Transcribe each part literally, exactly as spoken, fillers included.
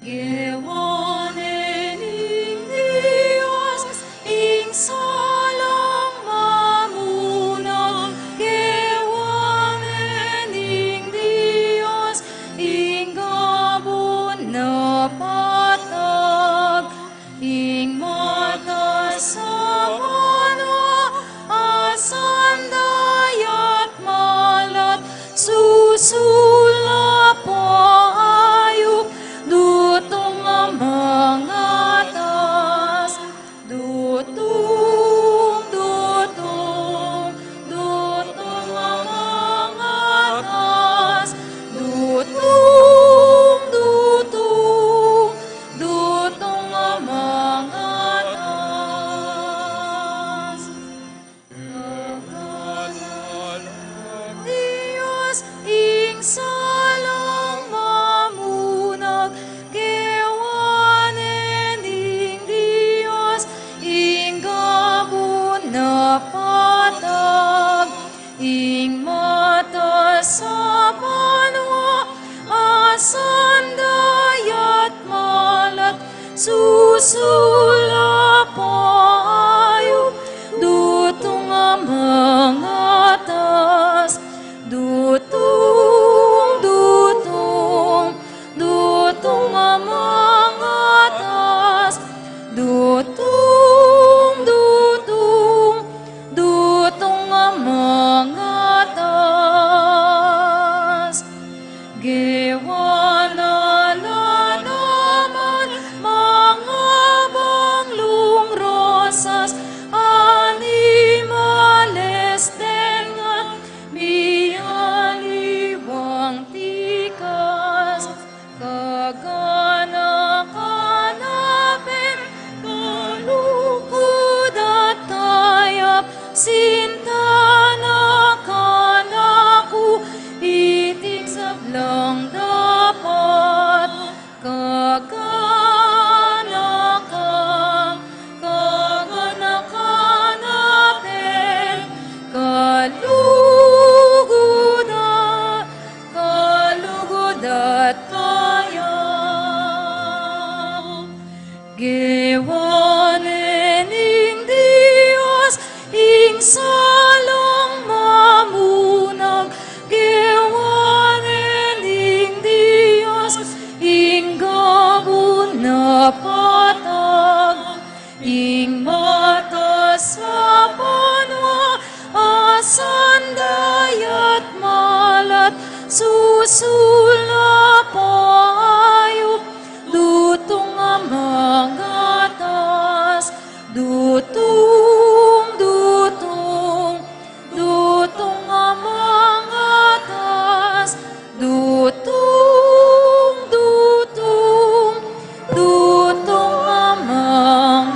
Kewa ne ning Dios ing salang mamunang, kewa ne ning Dios ing gabun a patag, ing matas a banua, asan dayat malat, susul a paayup, dutung a mangatas, dutung, dutung, dutung a mangatas, dutung, dutung, dutung a mangatas. Dios ing salang mamunang, kewa ne ning Dios ing gabun a patag, ing matas a banua, asan dayat malat, susul a paayup, dutung a mangatas, dutung, dutung, dutung a mangatas, dutung, dutung, dutung a mangatas. Kewa na la naman mangabanglung rosas, animales deng mialiwang tikas, kaganakan a pin, kalugud at tayap, sinta na kanaku iting sablang dapat, kaganakan, kaganakan a pin, kalugud at, kalugud at tayap. Kewa ne ning Dios ing salang mamunang, kewa ne ning Dios ing gabun a patag, ing matas a banua, asan dayat malat, susul a paayup, dutung a mangatas, dutung, dutung, dutung a mangatas, dutung, dutung, dutung a mangatas.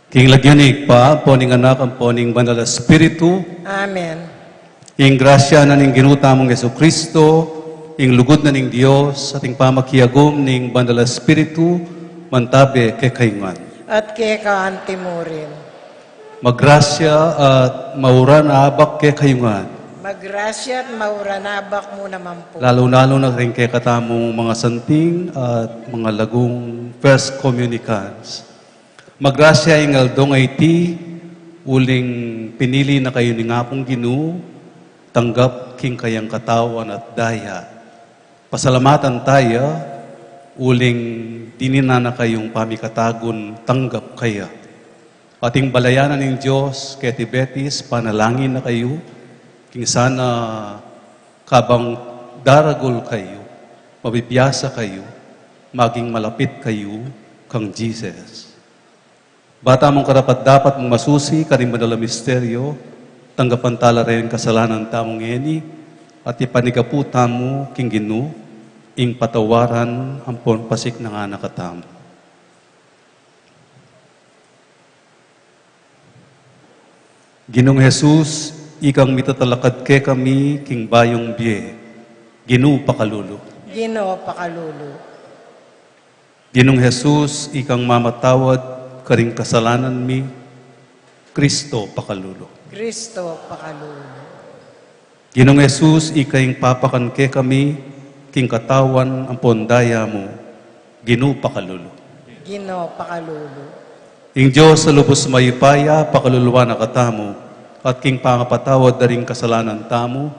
King lagyu ning Ibpa, ampo ning Anak, ampo ning Banal a Espiritu. Amen. Ing grasya na ning Ginu tamung Jesucristo, ing lugud na ning Dios, at ing pamakiagum ning Banal a Espiritu, mantabe kekayu ngan. At keka anti murin. Magrasya at mauran a abak kekayu ngan. Magrasya at mauran a abak mu naman po. Lalu-lalu na ring kekatamung mga santing at mga lagung first communicants. Magrasya ing aldo a iti, uling pinili na kayu ning Apung Ginu, tanggap king kayang katawan at daya. Pasalamatan taya, uling dininan na kayung pamikatagun tanggap kaya. At ing balayan na ning Dios keti Betis, panalangin na kayu, king sana kabang daragul kayu, mabibiasa kayu, maging malapit kayu kang Jesus. Ba tamung karapat-dapat mung masusi karing banal a misteryo, tanggapan tala ring kasalanan tamu ngeni, at ipanigapu tamu king Ginu, ing patawaran ampon pasiknangan na katamu. Ginung Jesus, ikang mitatalakad kekami king bayung bie. Ginu, pakalulu. Ginu, pakalulu. Ginung Jesus, ikang mamatawad karing kasalanan mi. Kristo, pakalulu. Kristo, pakalulu. Ginung Jesus, ika ing papakan kekami king katawan ampon daya mu, Ginu pakalulu. Ginu pakalulu. Ing Dios a lubus mayupaya, pakaluluan na katamu, at king pangapatawad da ring kasalanan tamu,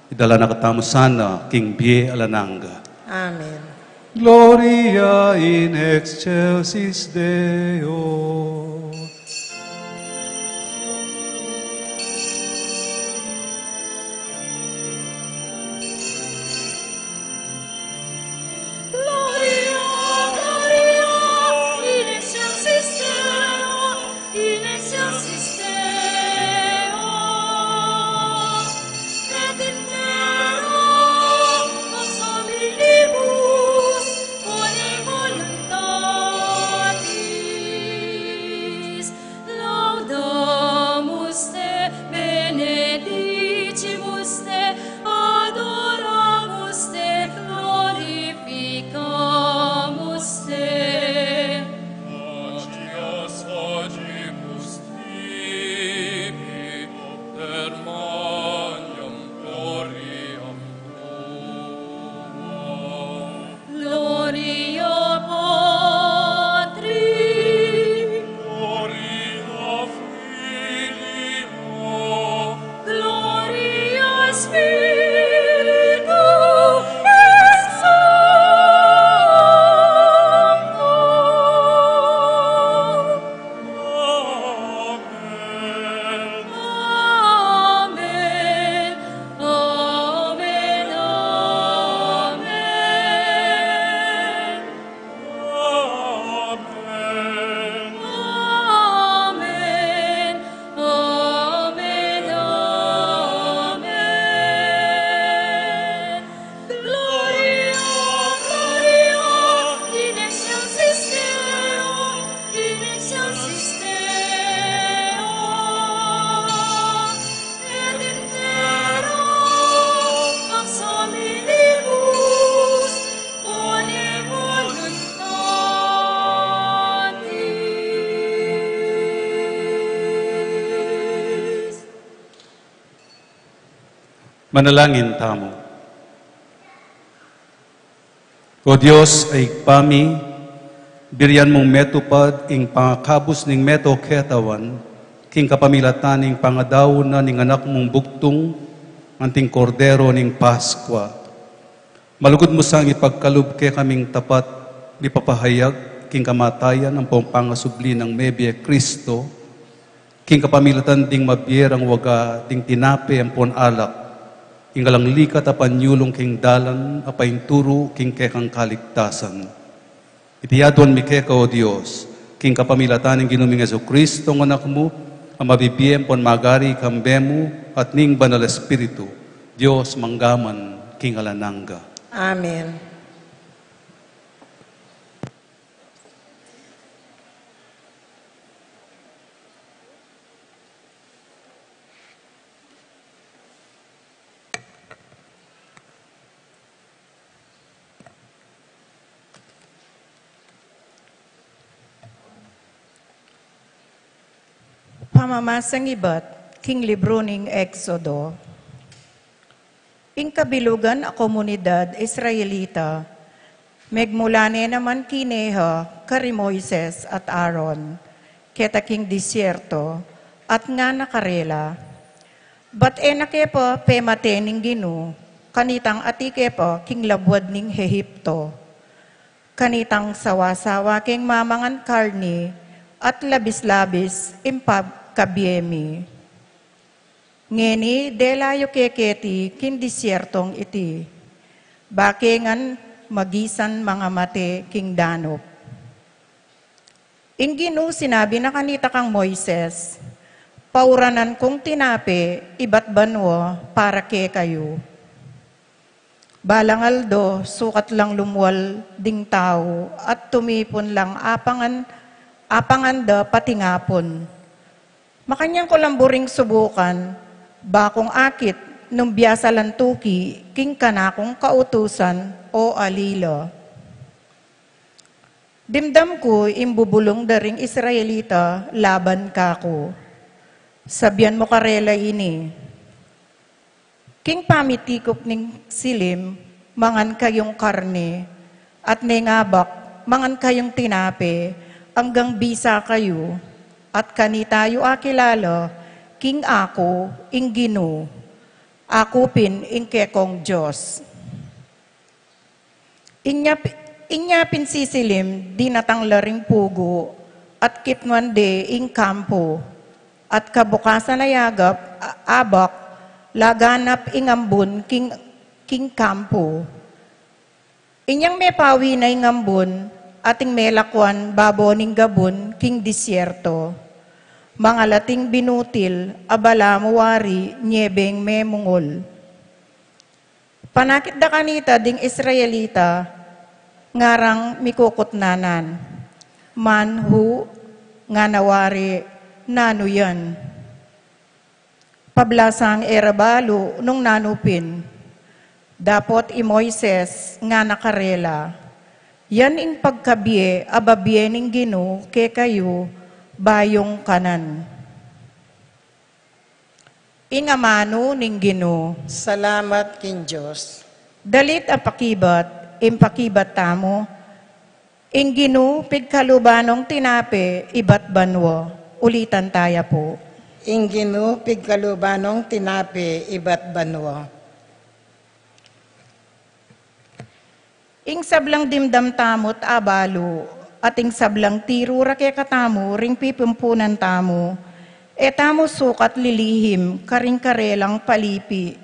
idala na katamu sana king bie alang angga. Amen. Gloria in excelsis Deo. Gloria, Gloria in excelsis Deo, in excelsis Deo, et in terra pax hominibus boni voluntatis. Laudamus te, benedicimus te, adoramus te, glorificamus te. Gratias facimus tibi, propter magnam gloriam tuam. Gloria Patri. Gloria Filio. Gloria Spiritu Sancto. Amen. Amen. Amen. Amen. Amen. Amen. Amen. Gloria, Gloria in excelsis Deo, in excelsis Deo, et in terra pax hominibus boni voluntatis. Manalangin tamu. O Dios a Ibpa mi, birian mung metupad ing pangakabus ning meto ketawan, king kapamilatan ning pangadaun na ning Anak mung bugtung, anting Kordero ning Paskwa. Malugud mu sang ipagkalub kekaming tapat mipapahayag king kamatayan ampong pangasubli nang mebie Kristo, king kapamilatan ding mabie rang waga ding tinape ampon alak, ing alang likat a panyulung king dalan a painturu king kekang kaligtasan. Iti aduan mi keka, O Dios, king kapamilatan ning Ginu ming Jesucristo, ing Anak mu, a mabibie ampon magari kambe mu at ning Banal Espiritu, Dios mangga man king alang angga. Amen. Pamamasang ibat king libru ning Exodo. Ing kabilugan a komunidad Israelita, megmula ne naman kineha kari Moises at Aaron, keta king disyerto, at ngana karela, bat e na ke pa pemate ning Ginu, kanitang atiu ke pa king labuad ning Ehipto. Kanitang sawa-sawa keng mamangan karni at labis-labis ing pab-, kabie mi. Ngeni dela yu ke keti king disyertong iti, ba ke ngan magisan mangamate king danup. Ing Ginu sinabi na kanita kang Moises, pauranan kung tinape ibat banua para kekayu. Balang aldo, sukat lang lumual ding tau at tumipun lang apangan, apangan da patingapun. Makanyan ku lang buring subukan, bakung akit nung biasa lang tuki king kanakung kautusan o ali la. Dimdam ku ing bubulung da ring Israelita laban kaku. Sabian mu karela ini, King pamitikup ning silim, mangan kayung karne, at neng abak, mangan kayung tinape, anggang bisa kayu, at kanita yu akilala, king aku, ing Ginu, aku pin ing kekong Dios. Inya pi-, inya pin sisilim, dinatang la ring pugu, at kitnuan de ing kampu, at kabukasan a yagap, a-, abak, laganap ing ambun king, king kampu. Inyang mepawi na ing ambun, ating melakwan babo ning gabun king disyerto. Mangalating binutil, a balamu wari, nyebeng memungul. Panakit da kanita ding Israelita, ngarang mikukutnanan. Manhu, ngana wari, nanu yan? Pablasang e ra balu nung nanu pin. Dapot i Moises, ngana karela, yan ing pagkabie a babie ning Ginu kekayu, bayung kanan. Ing amanu ning Ginu. Salamat king Dios. Dalit a pakibat, ing pakibat tamu, ing Ginu pigkaluban nong tinape ibat banua. Ulitan taya pu. Ing Ginu pigkaluban nong tinape ibat banua. Ing sablang dimdam tamu't abalu, at ing sablang tiru ra kekatamu ring pipumpunan tamu, e tamu sukat lilihim karing karelang palipi,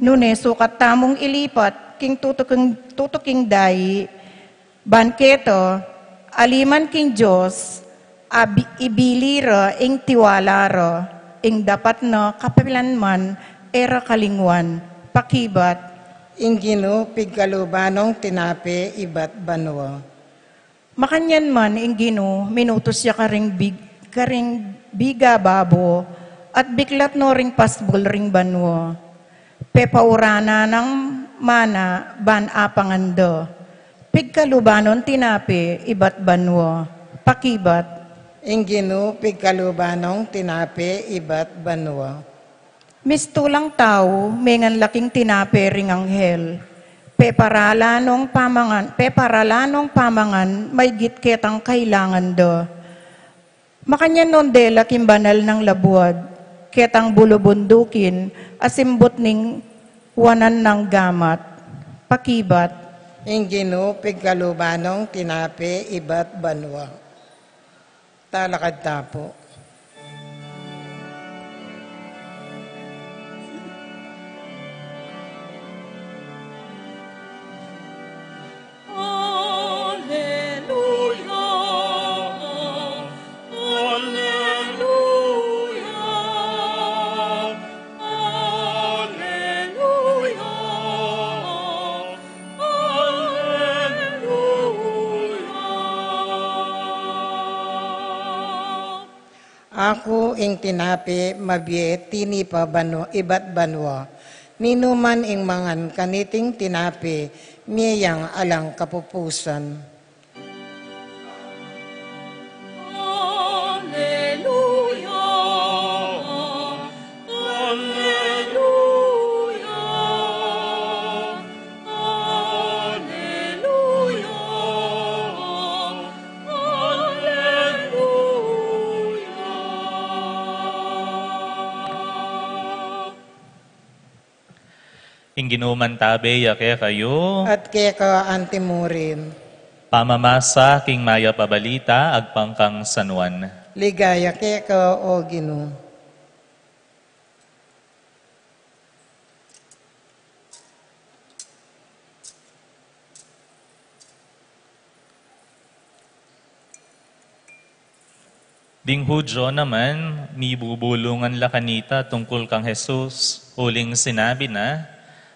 nune sukat tamung ilipat king tutuking, tutuking dai, ban keta, aliman king Dios, abi-, ibili ra ing tiwala ra, ing dapat na kapilanman e ra kalingwan, pakibat. Ing Ginu pigkaluban nong tinape ibat banua. Makanyan man ing Ginu, minutus ya karing big-, karing biga babo, at biklat no ring pasbul ring banua. Pepauranan nang mana ban apangan da. Pigkaluban nong tinape ibat banua. Pakibat. Ing Ginu pigkaluban nong tinape ibat banua. Mistulang tau, mengan la king tinape ring anghel. Peparalan nong pamangan, peparalan nong pamangan, maygit ketang kailangan da. Makanyan nong dela king banal nang labuad, ketang bulu bundukin, asimbut ning wanan nang gamat. Pakibat. Ing Ginu pigkaluban nong tinape ibat banua. Talakad ta pu. Alleluia, alleluia, alleluia, alleluia. Aku ing tinape mabie tinipa banu-, ibat banua. Ninuman ing mangan kaniting tinape, mie yang alang kapupusan. Alleluia, alleluia, alleluia, alleluia. Ing Ginu mantabe ya kekayu. At keka antimurin. Pamamasa king mayap a balita agpang kang San Juan. Ligaya keka, O Ginu. Ding Hudyo naman, mibubulungan la kanita tungkul kang Jesus, uling sinabi na,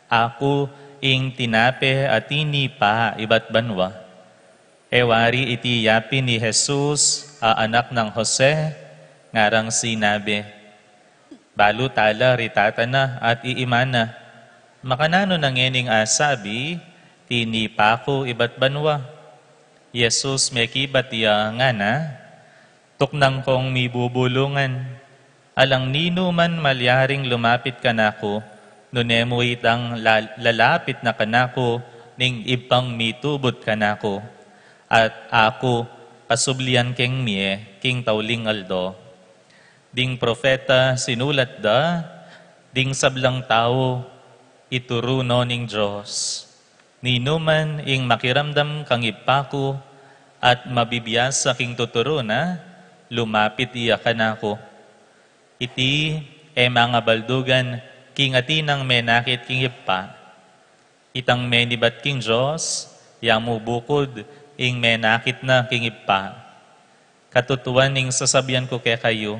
"Aku ing tinape a tinipa ibat banua." E wari iti yapin i Jesus a anak nang Jose, ngarang sinabi, "Balu tala ri tata na at i ima na. Makananu na ngening asabi, 'Tinipa ku ibat banua'?" I Jesus mekibat ya, ngana, "Tuknang kong mibubulungan. Alang ninuman malyaring lumapit kanaku, Nune mu itang la-, lalapit na kanaku ning Ibpang mitubud kanaku, at aku pasublian keng mie king tauling aldo. Ding propeta sinulat da, ding sablang tau ituru no ning Dios. Ninuman ing makiramdam kang Ibpa ku at mabibiasa king tuturu na, lumapit iya kanaku. Iti e mangabaldugan king atin nang menakit king Ibpa. Itang menibat king Dios, ya mu bukud ing menakit na king Ibpa. Katutuan ing sasabian ku kekayu,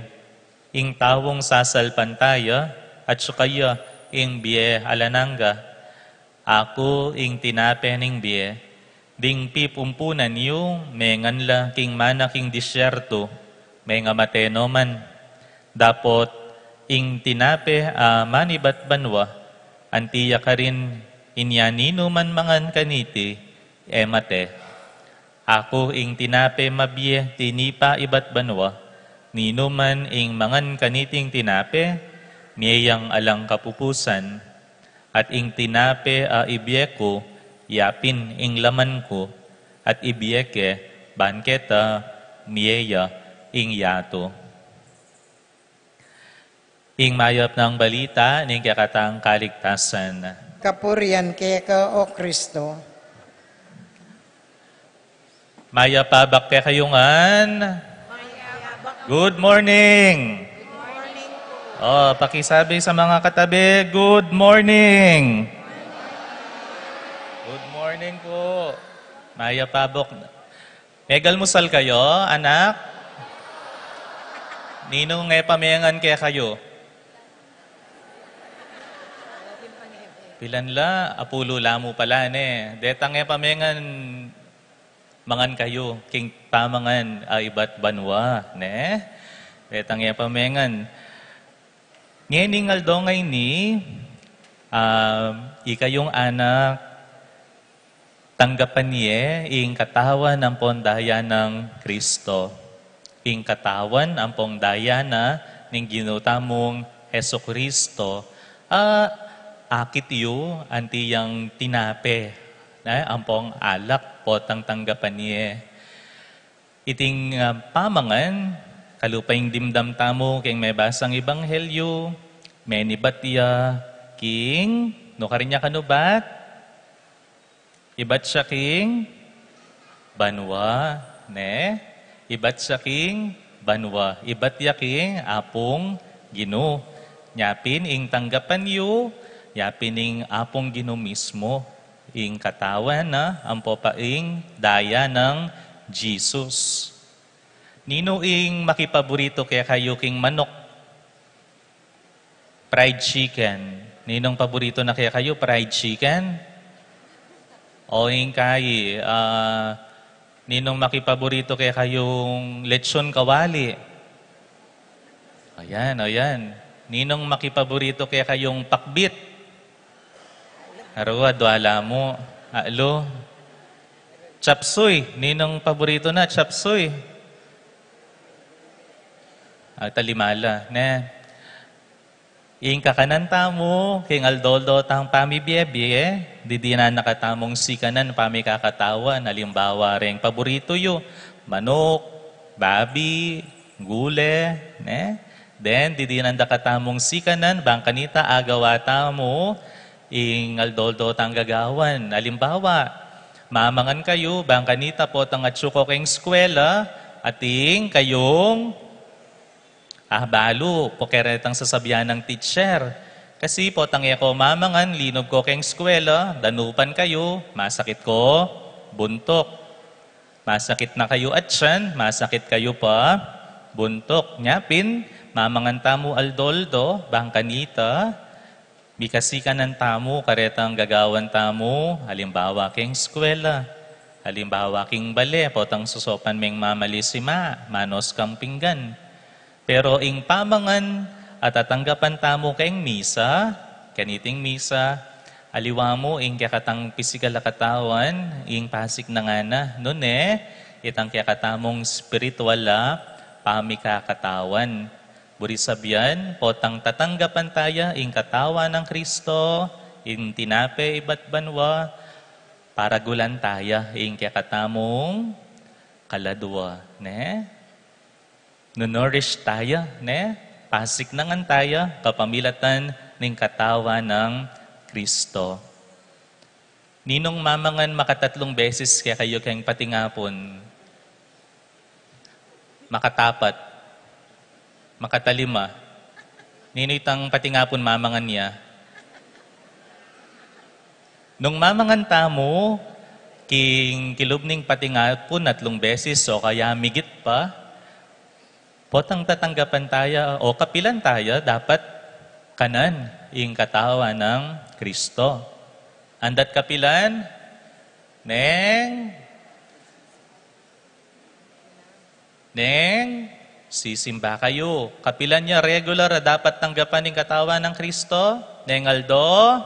ing taung sasalpantaya at sukaya ing bie alang angga. Aku ing tinape ning bie. Ding pipumpunan yu, mengan la king mana king disyertu, mengamate no man. Dapot ing tinape a manibat banua, anti ya karin inya ninuman mangan kaniti, e mate. Aku ing tinape mabie tinipa ibat banua, ninuman ing mangan kaniting tinape, mie yang alang kapupusan. At ing tinape a ibie ku, ya pin ing laman ku, at ibie ke, ban keta mie ya ing yatu. Ing mayap nang balita ning kekatang kaligtasan. Kapurian keka, O Kristo. Mayap a abak kekayu ngan. Good morning. O, pakisabi sa mga katabi, "Good morning." Good morning po. Mayap a abak. Megalmusal kayu, anak? Ninung e pamengan kekayu? Pilan la, apulu la mu pala, ne? Detang e pamengan, mangan kayu king pamangan a ibat banua, ne? Detang e pamengan. Ngening aldo ngeni, ah, ikayung anak, tanggapan ye ing katawan ampong daya nang Kristo. Ing katawan ampong daya na ning Ginu tamung Jesucristo, a, akit yu anti yang tinape, ne, ampong alak potang tanggapan ye. Iting, ah, pamangan, kalupa ing dimdam tamu king mebasang ebanghelyu, menibat ya king, nu karin ya kanubat? Ibat ya king banua, ne? Ibat ya king banua. Ibat ya king Apung Ginu. Nya pin ing tanggapan yu, ya pin ing Apung Ginu mismu, ing katawan na, ampo pa ing daya nang Jesus. Ninu ing makipaburitu kekayu king manuk? Fried chicken. Ninung paburitu na kekayu, fried chicken? O ing kai, ah, ninung makipaburitu kekayung lechon kawali? Ayan, ayan. Ninung makipaburitu kekayung pakbit? Aru, adwa la mu. Alu. Chop suey. Ninung paburitu na, chop suey? At lima la, ne? Ing kakanan tamu king aldo-aldo tang pamibie-bie, didinan na katamung sikanan pamikakatawan, alimbawa reng paburitu yu, manuk, babi, gule, ne? Then, didinan da katamung sikanan, bang kanita agawa tamu ing aldo-aldo tang gagawan. Alimbawa, mamangan kayu, bang kanita potang atyu ko keng eskwela, atin kayung abalu ko karetang sasabian nang teacher. Kasi potang e ko mamangan, linub ko keng eskwela, danupan kayu, masakit ko buntuk. Masakit na kayu atyan, masakit kayu pa buntuk. Nya pin, mamangan tamu aldo-aldo, bang kanita mikasikanan tamu karetang gagawan tamu, alimbawa keng eskwela, alimbawa king bale, potang sosopan meng mamalisima, manos kang pinggan. Pero ing pamangan a tatanggapan tamu keng misa, kaniting misa, aliwa mu ing kekatang pisikal a katawan, ing pasik na ngana, nune, itang kekatamung espiritual a pamikakatawan. Buri sabian, potang tatanggapan taya ing katawan nang Kristo, ing tinape ibat banua, paragulan taya ing kekatamung kaladua, ne? Nunourish taya, ne? Pasiknangan taya kapamilatan ning katawan nang Kristo. Ninung mamangan makatatlung beses kekayu keng patingapun? Makatapat? Makatalima? Ninu itang patingapun mamangan ya? Nung mamangan tamu, king kilub ning patingapun atlung beses o kaya migit pa, potang tatanggapan taya o kapilan taya dapat kanan ing katawan nang Kristo. Andat kapilan? Neng, neng sisimba kayu. Kapilan ya regular a dapat tanggapan ing katawan nang Kristo? Neng aldo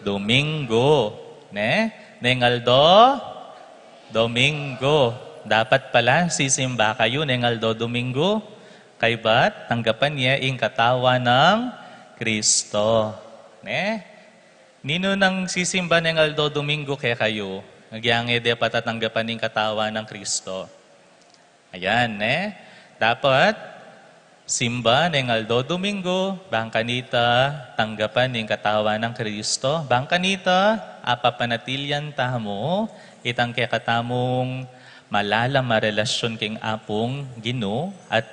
Domingo, ne? Neng aldo Domingo. Dapat pala sisimba kayu neng aldo Domingo. Kaybat tanggapan ye ing katawan nang Kristo, ne? Ninu nang sisimba neng aldo Domingo kekayu, agyang e de pa tatanggapan ing katawan nang Kristo? Ayan, ne? Dapat simba neng aldo Domingo, bang kanita tanggapan ing katawan nang Kristo, bang kanita apapanatilian tamu itang kekatamung malalam a relasyon king Apung Ginu at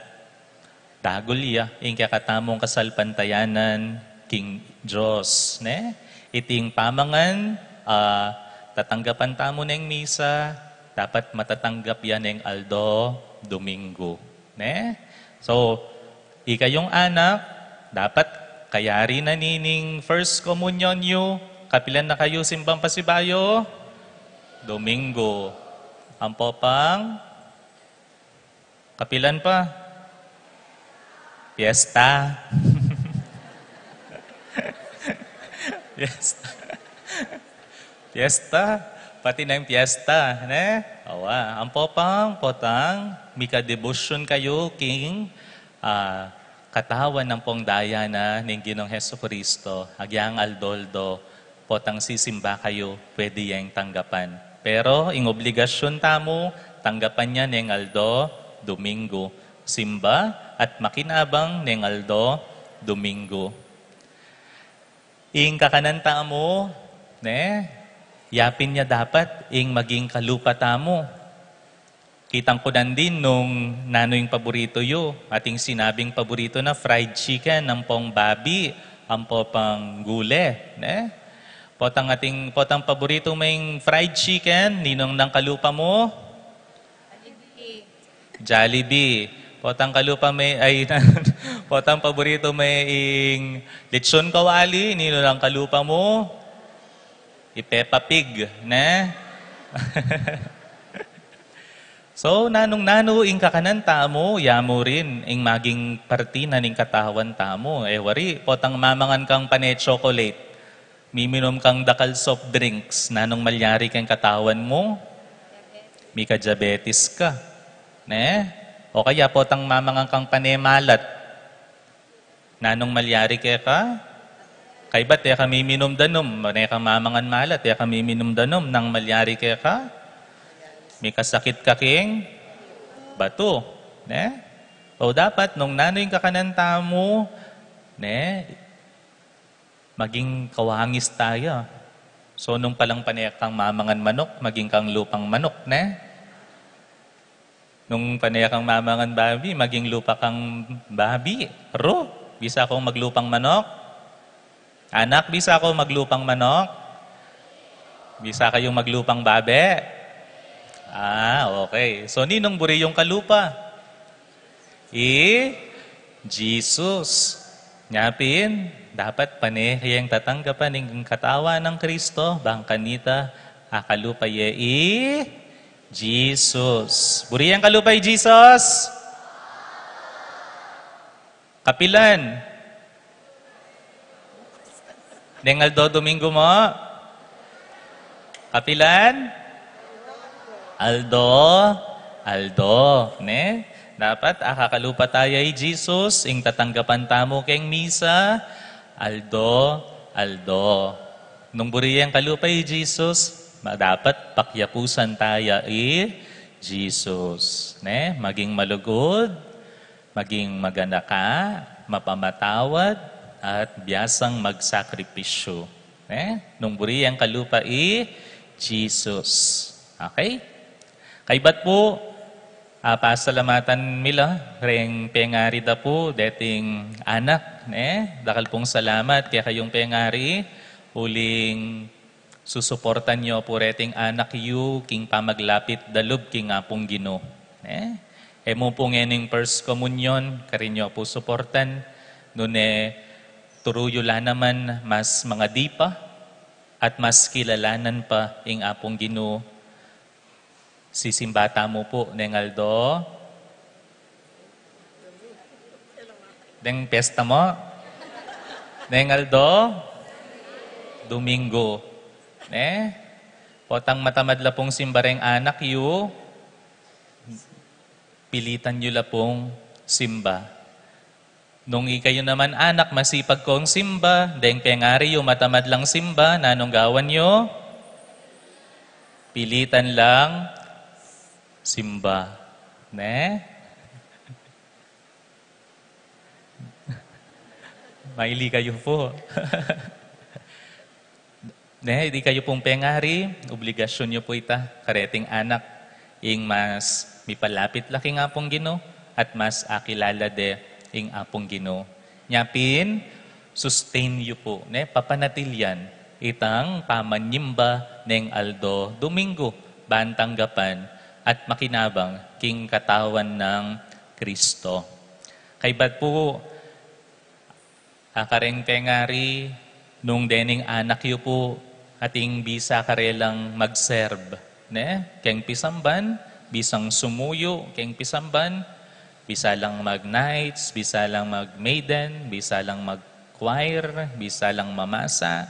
dagul ya ing kekatamung kasalpantayanan king Dios, ne? Iting pamangan, ah, tatanggapan tamu neng misa, dapat matatanggap ya neng aldo Domingo, ne? So, ikayung anak, dapat kayari na nining First Communion yu. Kapilan na kayu simbang pasibayu? Domingo. Ampo pang Kapilan pa? Fiesta. Fiesta. Fiesta. Pati neng fiesta, ne? Awa, ampo pang potang mika-devotion kayu king, ah, katawan ampong daya na ning Ginung Jesucristo, agyang aldo-aldo, potang sisimba kayu, pwede yang tanggapan. Pero ing obligasyon tamu, tanggapan ya neng aldo Domingo. Simba at makinabang neng aldo Domingo. Ing kakanan tamu, ne? Yapin ya dapat ing maging kalupa tamu. Kitang ku nandin nung nanu ing paboritu yu. Ating sinabing paboritu na fried chicken, ampong babi, ampo pang gule, ne? Potang ating, potang paboritu me ing fried chicken, ninung nang kalupa mu? Jollibee. Potang kalupa me, ay, potang paboritu me ing lechon kawali, ninu nang kalupa mu? I Peppa Pig, ne? So, nanung-nanu ing kakanan tamu, ya mu rin ing maging parti na ning katawan tamu. E wari, potang mamangan kang pane chocolate, miminum kang dakal soft drinks, nanung malyari keng katawan mu? Mika-diabetes ka, ne? O kaya potang mamangan kang pane malat, nanung malyari keka? Kaybat e ka miminum danum, pane kang mamangan malat, e ka miminum danum, nang malyari keka? Mikasakit ka king batu, ne? O dapat, nung nanu ing kakanan tamu, ne? Maging kawangis taya. So, nung palang pane kang mamangan manok, maging kang lupang manok, ne? Nung pane kang mamangan babi, maging lupa kang babi. Ru, bisa kong maglupang manok? Anak, bisa kong maglupang manok? Bisa kayung maglupang babe? Ah, okay. So, ninung buri yung kalupa? I Jesus. Nya pin, dapat pane yang tatanggapan ing katawan nang Kristo, bang kanita akalupa ye i Jesus. Buri yang kalupa i Jesus? Kapilan? Neng aldo Domingo mu? Kapilan? Aldo, aldo, ne? Dapat akakalupa taya i Jesus, ing tatanggapan tamu keng misa, aldo-aldo. Nung buri yang kalupa i Jesus, ma-, dapat pakyapusan taya i Jesus. Ne? Maging malugud, maging maganaka, mapamatawad, at biasang magsakripisyu. Ne? Nung buri yang kalupa i Jesus. Okay? Kaybat pu, ah, pasalamatan mi la reng pengari da pu, deting anak, ne? Dakal pung salamat kekayung pengari, uling susuportan yu pu reting anak yu king pamaglapit da lub king Apung Ginu, ne? E mu pu ngening First Communion, karin yu pu suportan, nune turu yu la naman mas mangadi pa, at mas kilalanan pa ing Apung Ginu. Sisimba tamu pu neng aldo. Deng pesta mu. Neng aldo Domingo. Ne? Potang matamad la pung simba reng anak yu, pilitan yu la pung simba. Nung ikayu naman anak masipag kung simba, deng pengari yu matamad lang simba, nanung gawan yu? Pilitan lang simba. Ne? Maili kayu pu. Ne, ikayu pung pengari, obligasyun yu pu ita, kareting anak, ing mas mipalapit la king Apung Ginu, at mas akilala de ing Apung Ginu. Nya pin, sustain yu pu, ne, papanatilian itang pamanyimba neng aldo Domingo, ban tanggapan at makinabang king katawan nang Kristo. Kaybat pu, a, kareng pengari, nung dening anak yu pu, ating bisa karelang mag-serve, ne? Keng pisamban, bisang sumuyu keng pisamban, bisa lang mag-knights, bisa lang mag-maiden, bisa lang mag-choir, bisa lang mamasa.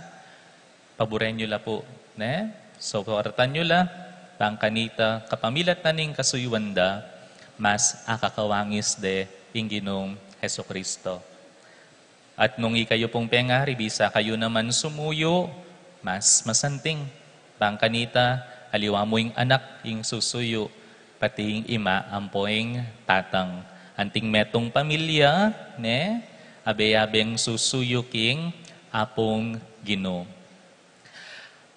Paburen yu la pu, ne? Suportan yu la, bang kanita kapamilatan ning kasuyuan da, mas akakawangis de ing Ginung Jesucristo. At nung ikayu pung pengari, bisa kayu naman sumuyu, mas masanting. Bang kanita, aliwa mu ing anak ing susuyu, pati ing ima ampo ing tatang. Anting metung pamilya, ne, abe-abeng susuyu king Apung Ginu.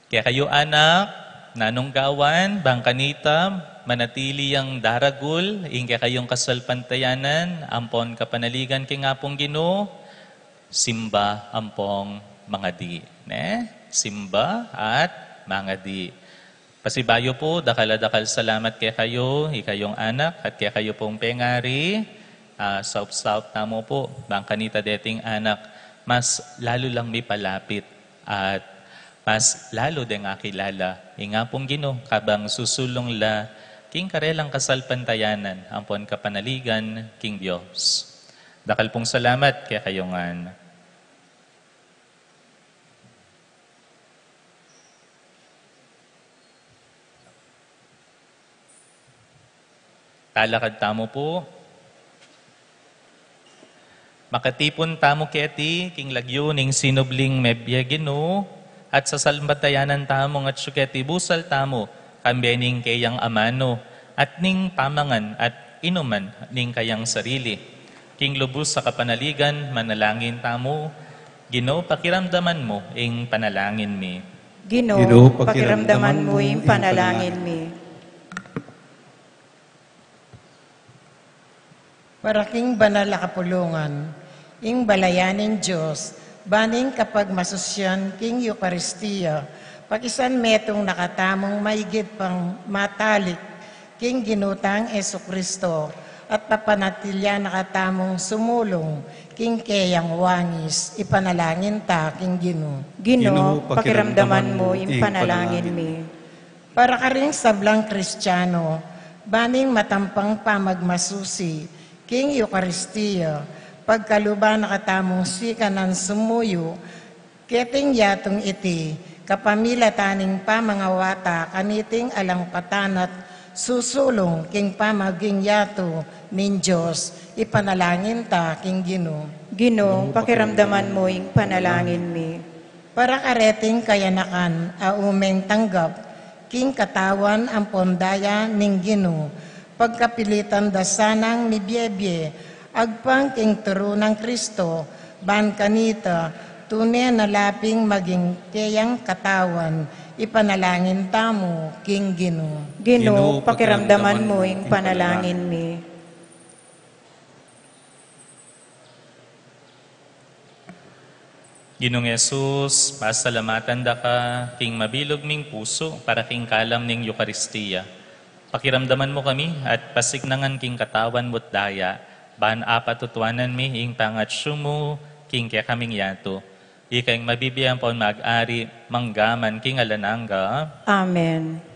Kekayu anak, nanung gawan, bang kanita, manatili yang daragul ing kekayung kasalpantayanan ampon kapanaligan king Apung Ginu, simba ampong mangadi, ne? Simba at mangadi. Pasibayu pu, dakal a dakal salamat kekayu, ikayung anak, at kekayu pung pengari, ah, saup-saup tamu pu, bang kanita deting anak, mas lalu lang mipalapit at mas lalu deng akilala ing Apung Ginu, kabang susulung la king karelang kasalpantayanan ampon kapanaligan king Dios. Dakal pung salamat kekayu ngan. Talakad tamu pu. Makatipun tamu keti king lagyu ning sinubling mebie Ginu, at sasalpantayanan tamu ngan atsu keti busal tamu, kambe ning keyang amanu, at ning pamangan at inuman ning kayang sarili. King lubus a kapanaligan, manalangin tamu. Ginu, pakiramdaman mu ing panalangin mi. Ginu, Ginu, pakiramdaman mu ing panalangin mi. Para king banal a kapulungan, ing balayan ning Dios, ban ing kapagmasusian king Eukaristia, pakisan metung na katamung maigit pang matalik king Ginu tang Jesucristo, at papanatilian na katamung sumulung king keyang wangis, ipanalangin ta king Ginu. Ginu, Ginu, pakiramdaman mu ing panalangin mi. Para karing sablang Kristiano, ban ing matampang pamagmasusi king Eukaristia, pagkaluban na katamung sikanan sumuyu keting yatung iti, kapamilatan ning pamangawata kaniting alang patanat Susulung king pamaging yatu ning Dios, ipanalangin ta king Ginu. Ginu, pakiramdaman mu ing panalangin mi. Para kareting kayanakan a umeng tanggap king katawan ampon daya ning Ginu, pagkapilitan da sanang mibiebie agpang king turu nang Kristo, ban kanita tune na laping maging keyang katawan, ipanalangin tamu king Ginu. Ginu, pakiramdaman mu ing panalangin mi. Ginung Jesus, pasalamatan da ka king mabilug ming pusu para king kalam ning Eukaristia. Pakiramdaman mu kami at pasiknangan king katawan mu't daya, ban apatutuanan mi ing pangatsu mu king kekaming yatu. Ika ing mabibie ampon mag-ari, mangga man king alang angga. Amen.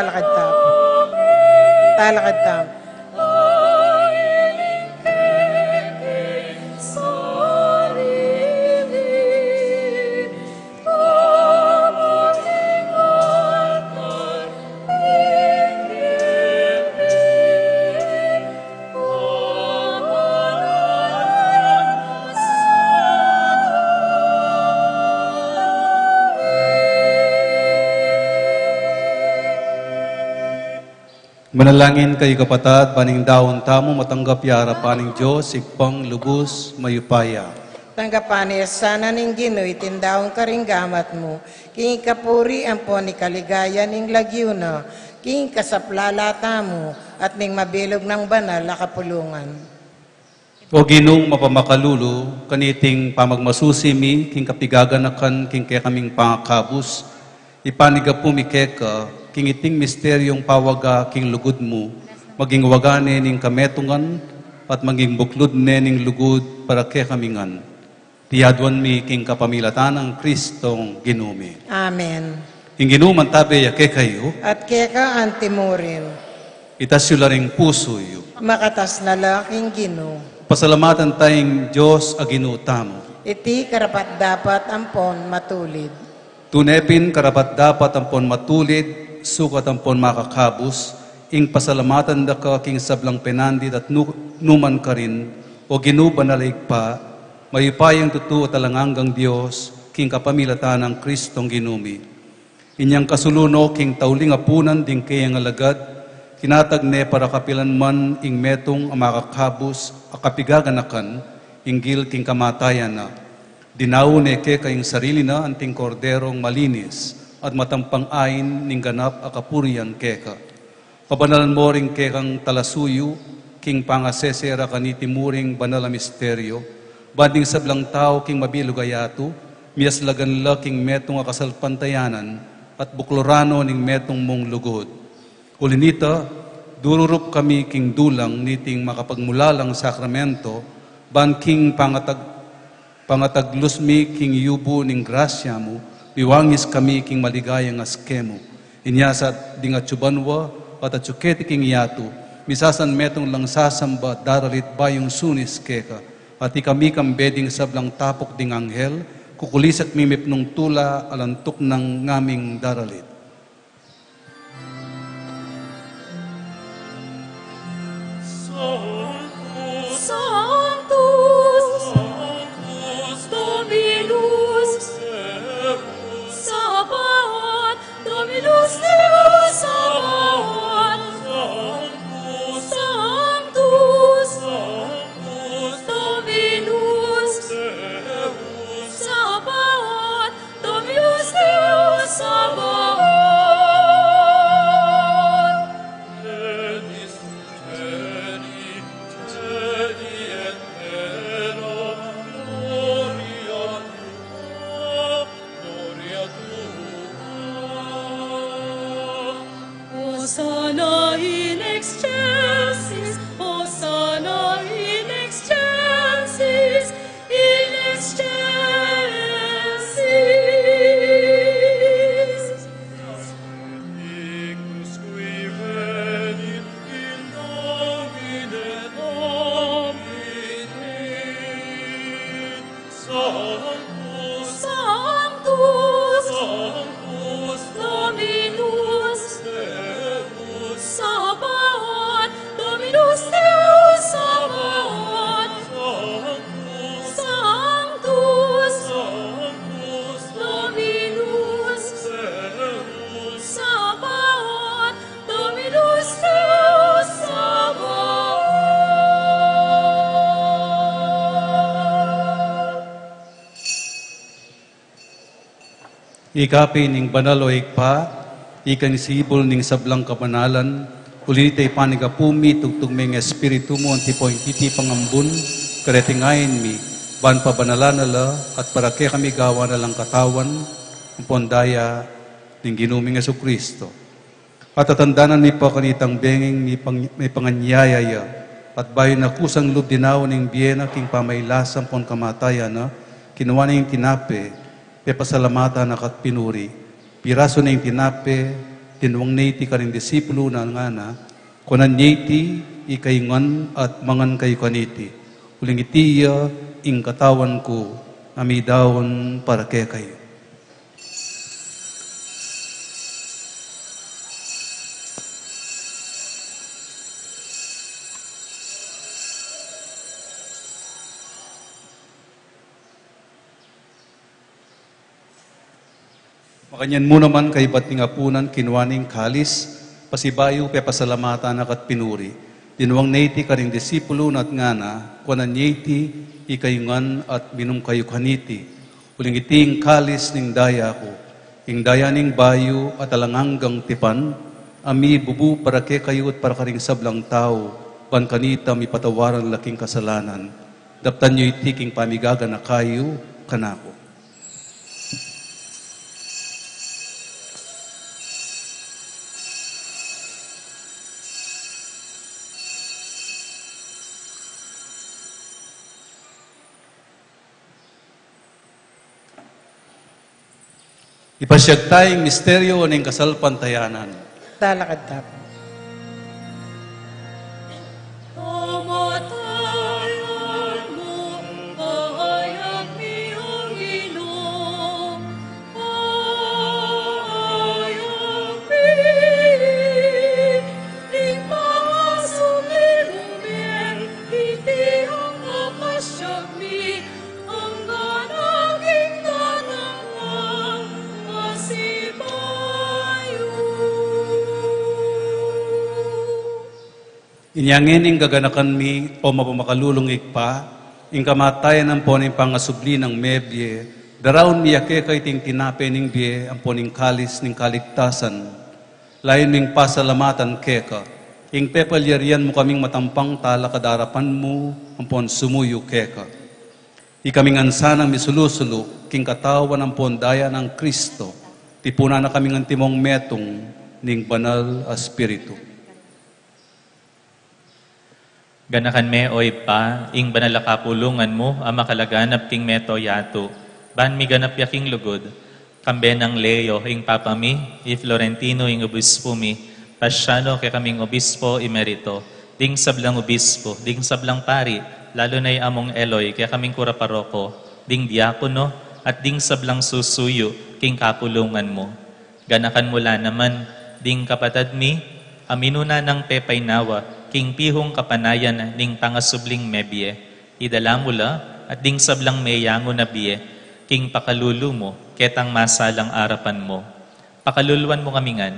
Talakad tamu. Talakad tamu. Manalangin kayu, kapatad, ban ing daun tamu matanggap ya arapan ning Dios, Ibpang lubus mayupaya. Tanggapan na sana ning Ginu iting daun karing gamat mu, king ikapuri ampon ikaligaya ning lagyu na, king ikasaplala tamu, at ning mabilug nang banal a kapulungan. O Ginung mapamakalulu, kaniting pamagmasusi mi king kapigaganakan king kekaming pangakabus, ipanigapu mi keka king iting misteryung pawaga king lugud mu, maging waga ne ning kametungan at maging buklud ne ning lugud para kekami ngan. Iti aduan mi king kapamilatan nang Kristong Ginu mi. Amen. Ing Ginu mantabe ya kekayu. At keka antimurin. Itas yu la ring pusu yu. Makatas na la king Ginu. Pasalamatan tayang Dios a Ginu tamu. Iti karapat-dapat ampon matulid. Tune pin karapat-dapat ampon matulid, sukat ampon makakabus, ing pasalamatan da ka king sablang penandit at nu-, numan karin, o Ginu banal a Ibpa, mayupayang tutu at alang anggang Dios, king kapamilatan nang Kristong Ginu mi. Inyang kasulu no king tauling apunan ding keyang alagad, kinatag ne para kapilan man ing metung a makakabus a kapigaganakan, inggil king kamatayan na. Dinaun ne keka ing sarili na anting korderong malinis at matampang ain ning ganap a kapurian keka. Pabanalan mo ring kekang talasuyu, king pangasese ra kaniti muring banal a misteryo, ban ding sablang tau king mabilug a yatu, miyaslagan la king metung a kasalpantayanan, at bukluran no ning metung mung lugud. Uli nita, dururup kami king dulang niting makapagmulalang sakramento, ban king pangatag-, pangataglus mi king yubu ning grasya mu, miwangis kami king maligayang aske mu. Inya sa ding atyu banua, at atyu keti king yatu, misasanmetung lang sasamba at daralit bayung sunis keka, at ikami kambe ding sablang tapuk ding anghel, kukulisak mi mipnung tula a lantuk nang ngaming daralit. Sanctus, Sanctus, Dominus, Sabaoth, Dominus Deus, Sabaoth, Sanctus, Sanctus, Dominus, Sabaoth, Dominus Deus Sabaoth. Hosanna in excelsis, Hosanna in excelsis, in excelsis. Sanctificus qui venit in nomine Domini. Sanctus, Sanctus, Sanctus, Dominus, Deus, Sabaoth, Dominus Deus Sabaoth. Sanctus, Sanctus, Dominus, Deus, Sabaoth, Dominus Deus Sabaoth. Ika pin ing banal, o Ibpa, ika ing sibul ning sablang kabanalan, uli na nita ipanigapu mi, tugtug me ing Espiritu mu, antipon king titipang ambun, kareting ain mi, ban pabanalan na la, at para kekami gawan na lang katawan ampon daya ning Ginu ming Jesucristo. At tatandanan mi pa kanitang benging mipang-, mipanganyaya ya, at bayu na kusang lub dinaun ing bie na king pamailasa ampon kamatayan na, kinua ne ing tinape, pepasalamatan na ka't pinuri. Pirasu ne ing tinape, Tinuang ne iti karing disipulu na, ngana, kuanan ye iti ikayu ngan at mangan kayu kaniti, uling iti ya ing katawan ku, a midaun para kekayu. Makanyan mu naman kaybat ning apunan, kinua ne ing kalis, pasibayu pepasalamatan na ka at pinuri. Tinuang ne iti karing disipulu na at ngana, kuanan ye iti ikayu ngan at minum kayu kaniti, uling iti ing kalis ning daya ku, ing daya ning bayu at alang anggang tipan, a mibubu para kekayu at para karing sablang tau, ban kanita mipatawaran la king kasalanan. Daptan yu iti king pamigaganaka yu kanaku. Ipasyag taya ing misteryu ning kasalpantayanan. Talakad tamu. Inya ngeni ing gaganakan mi, o mapamakalulung Ibpa, ing kamatayan ampon ing pangasubli nang mebie, daraun mi ya keka iting tinape ning bie ampon ing kalis ning kaligtasan. Layun ming pasalamatan keka ing pepalyarian mu kaming matampang talakad king arapan mu ampon sumuyu keka. Ikami ngan sanang misulu-sulu king katawan ampon daya nang Kristo, tipunan na kami ngan timong metung ning Banal a Espiritu. Ganakan me, o Ibpa, ing banal a kapulungan mu a makalaganap king mabilug a yatu, ban miganap ya king lugud, kambe nang Leo ing Papa mi, i Florentino ing obispo mi, Pasiano kekaming obispo emerito, ding sablang obispo, ding sablang pari, lalu na i Among Eloy kekaming kura paroko, ding diakono, at ding sablang susuyu king kapulungan mu. Ganakan mu la naman ding kapatad mi a minuna nang pepainawa king pihung kapanayan ning pangasubling mebie. Idala mu la at ding sablang meyangu na bie king pakalulu mu ketang masalang arapan mu. Pakaluluan mu kami ngan,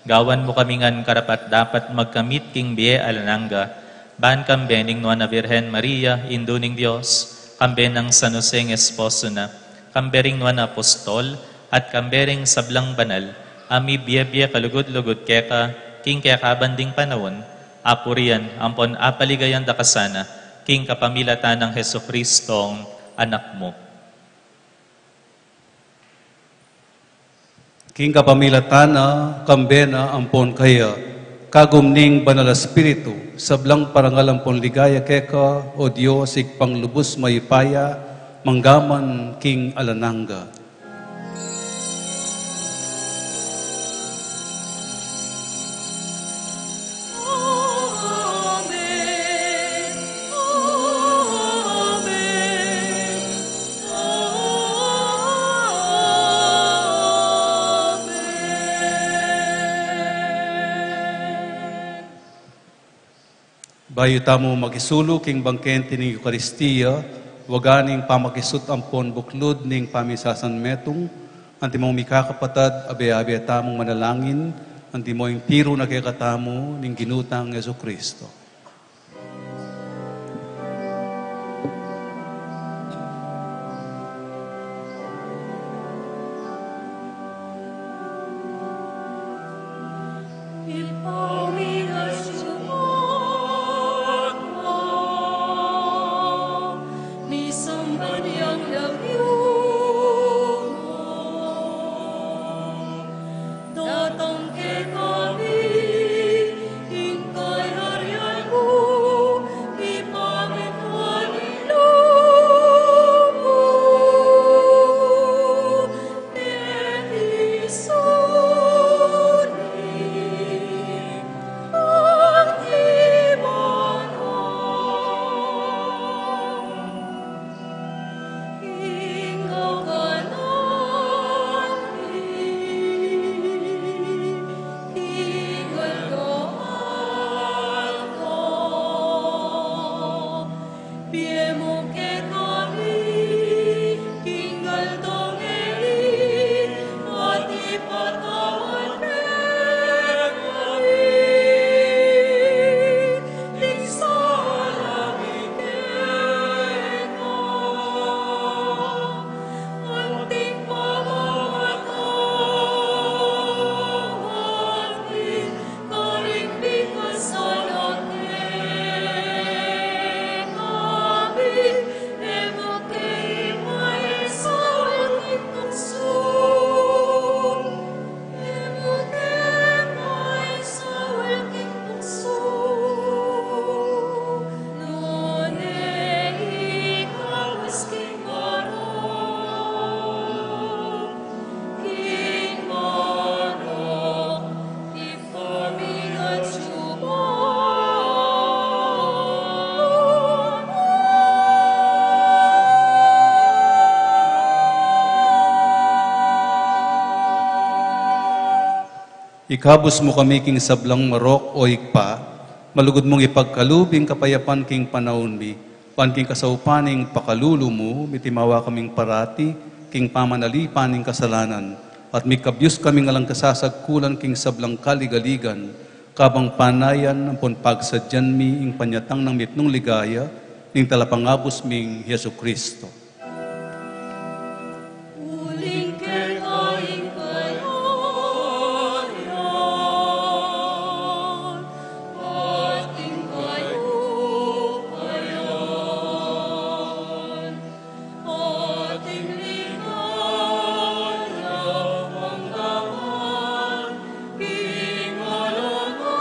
gawan mu kami ngan karapat-dapat magkamit king bie alang angga, ban kambe ning Nuan a Virgen Maria, Indu ning Dios, kambe nang San Jose ing esposo na, kambe ring nuan a apostol, at kambe ring sablang banal a mibie-bie kalugud-lugud keka king kekaban ding panaun, apurian ampon apaligayan da ka sana king kapamilatan nang Jesucristong Anak mu. King kapamilatan na, kambe na ampon kaya, kagum ning Banal a Espiritu, sablang parangal ampon ligaya keka, o Dios, Ibpang lubus mayupaya, mangga man king alang angga. Bayu tamu makisulu king bangkente ning Eukaristia, wagan ing pamakisut ampon buklud ning pamisasanmetung, antimong mikakapatad, abe-abe tamung manalangin, antimo ing tiru na kekatamu ning Ginu tang Jesucristo. Ikabus mu kami king sablang marok, o Ibpa, malugud mung ipagkalub ing kapayapan king panaun mi, ban king kasaupan ning pakalulu mu, mitimawa kaming parati king pamanalipan ning kasalanan, at mikabyus kaming alang kasasagkulan king sablang kaligaligan, kabang panayan ampon pagsadyan mi ing panyatang nang mitmung ligaya ning Talapangabus ming Jesucristo. Uling keka ing kayarian, at ing kayupayan, at ing ligaya angga man, king alang angga.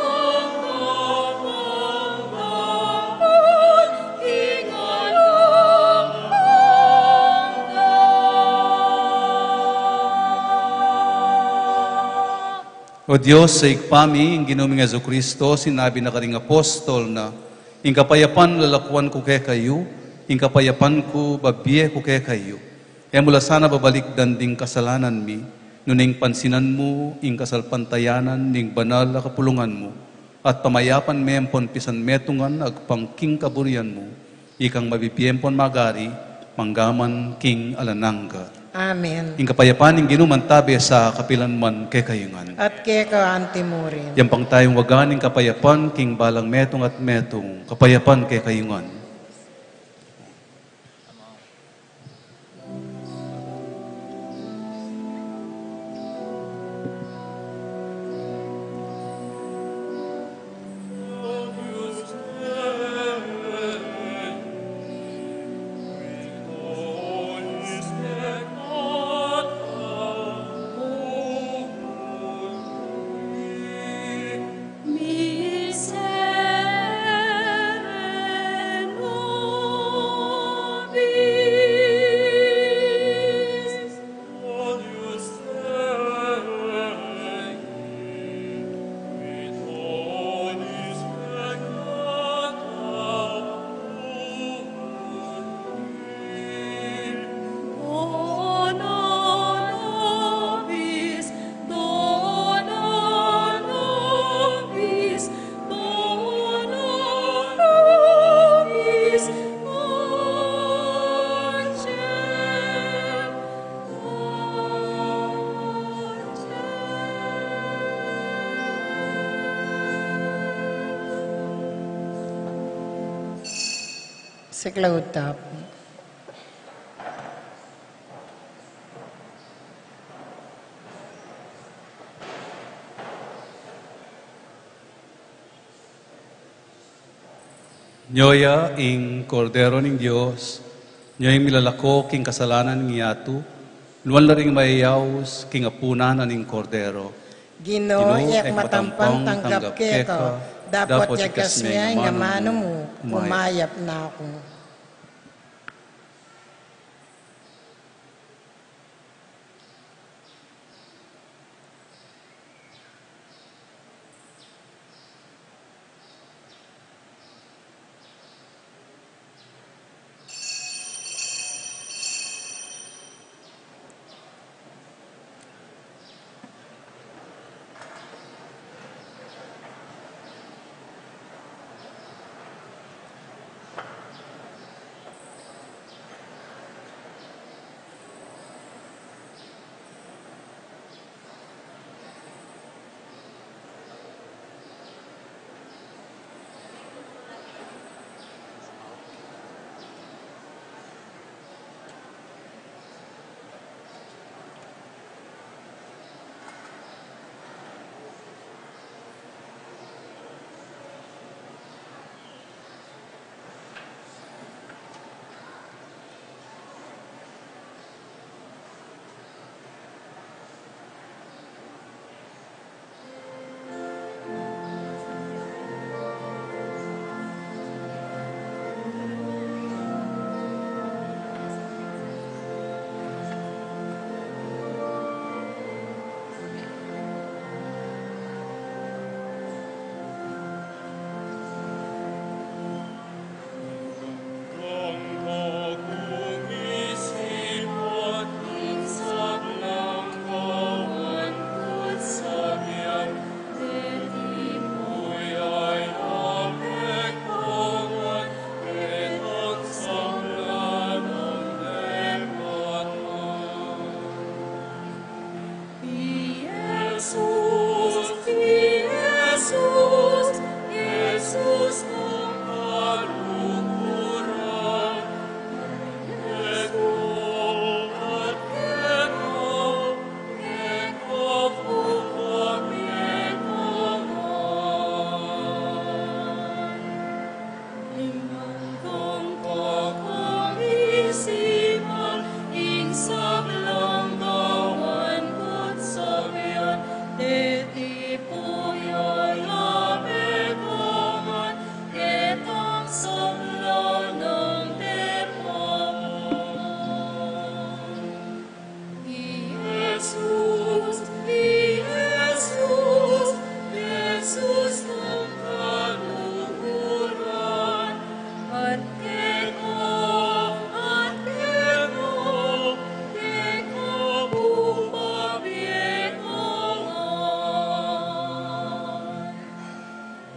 O Dios, sa Ibpa mi, ing Ginu ming Jesucristo, sinabi na karing apostol na, "Ing kapayapan lalakuan ku kekayu, ing kapayapan ku babie ku kekayu." E mu la sana babalikdan ding kasalanan mi, nune ing pansinan mu ing kasalpantayanan ning banal a kapulungan mu, at pamayapan me ampon pisan metungan agpang king kaburian mu, ikang mabibie ampon magari, mangga man king alang angga. Amen. Ing kapayapan ning Ginu mantabe sa kapilan man kekayu ngan. At keka anti mu rin. Yampang tayung wagan ing kapayapan king balang metung at metung, kapayapan kekayu ngan. Miserere nobis. Dona nobis, dona nobis, dona nobis, pace, pace. Siklaud tamu. Nyo ya ing Kordero ning Dios, nyo ing milalako king kasalanan ning yatu, nuan la ring mayayaus king apunan na ning Kordero. Ginu, e ku matampang tanggap keka, dapot yagas me ing amanu mu, kumayap na ku.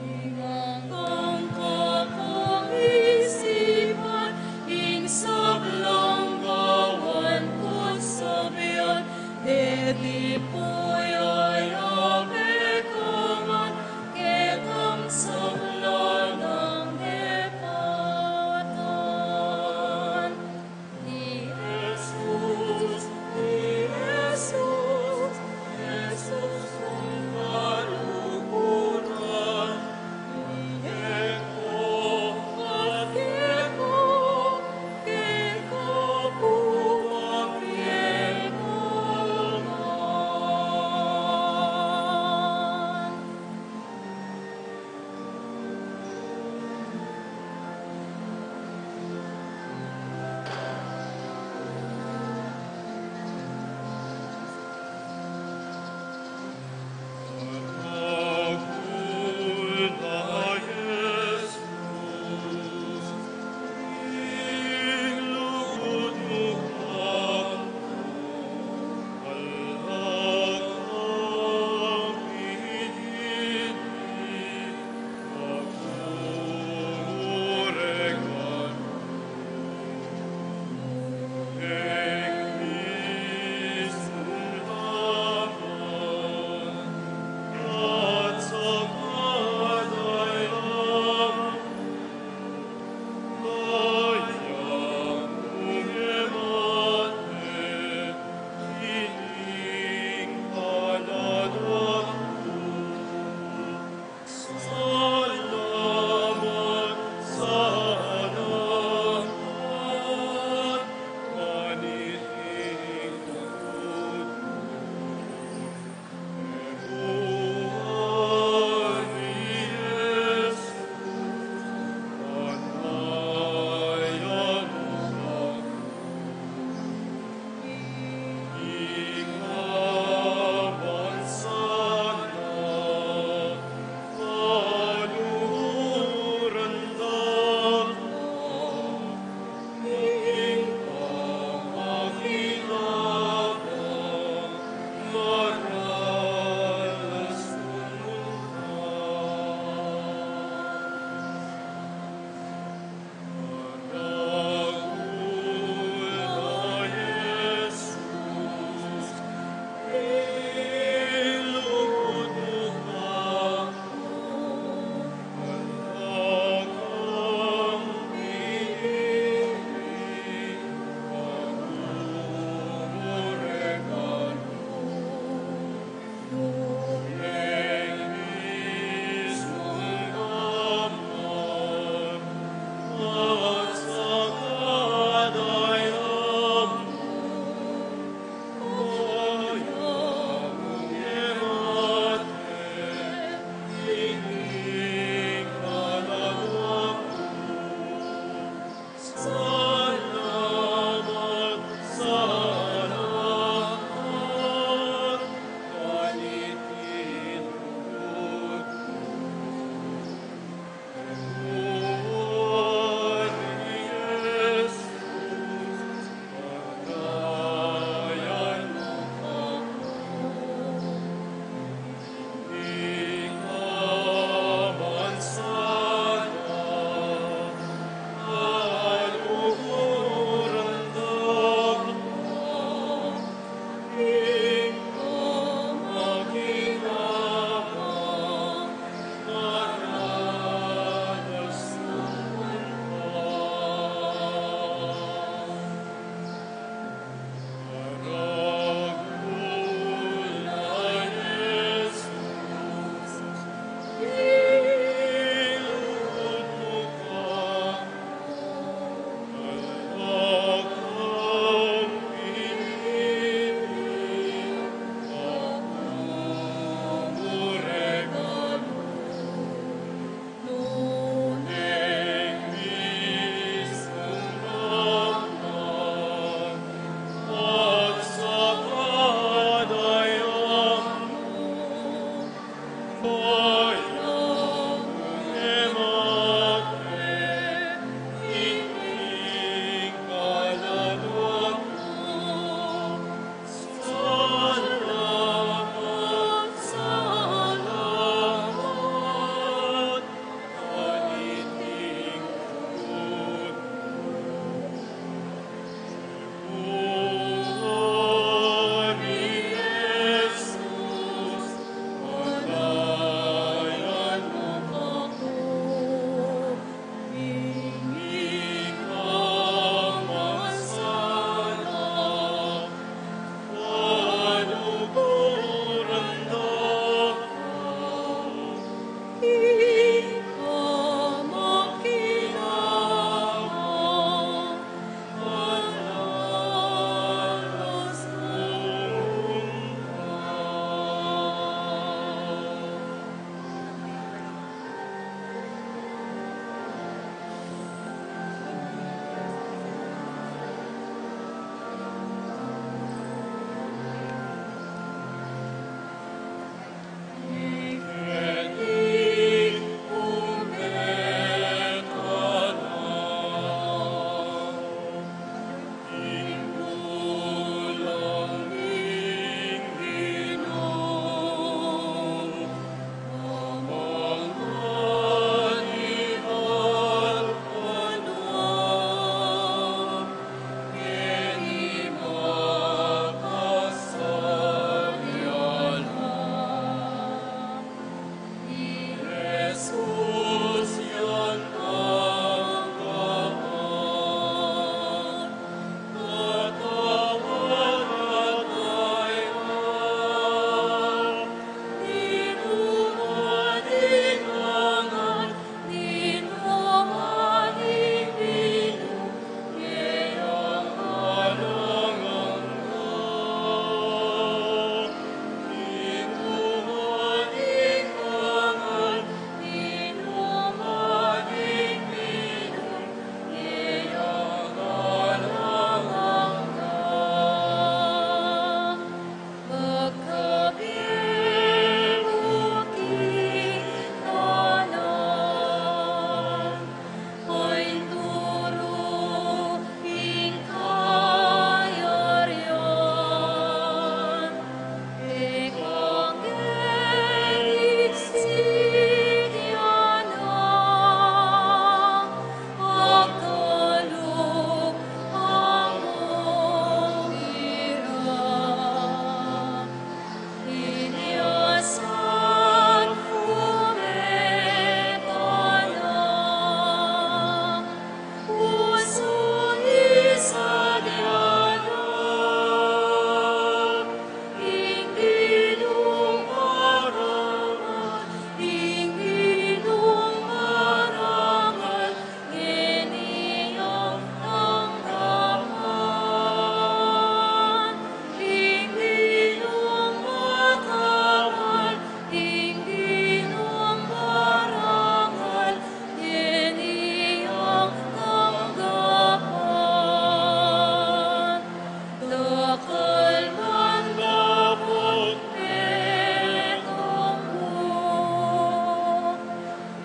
Ing anggang kaisipan, ing sablang gawan ku't sabian, deti pu ya ing pekaman, ketang sabla nang depatan. Ni Jesus, ni Jesus, Jesus ing kaluguran.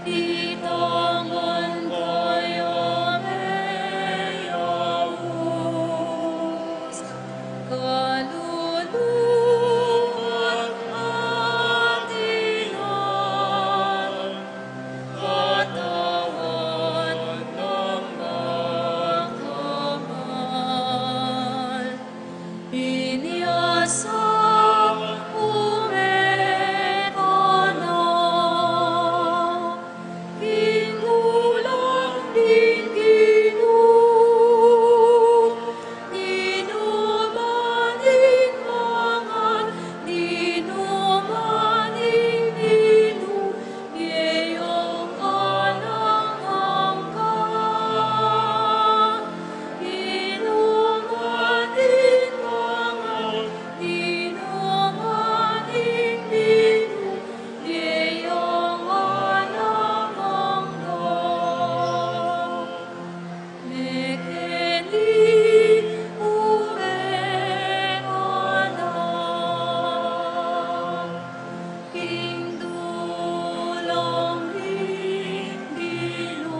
Itangan kaya me yaus, kalulua't atinan, katawan nang makamal. Inya sa ume kana, king gulang ning Ginu, ninuman ing mangan, ninuman ing minum, ngeni angga nang angga. Ninuman ing mangan, ninuman ing minum, ngeni angga nang angga. Mekeni ume kana king gulang ning Ginu.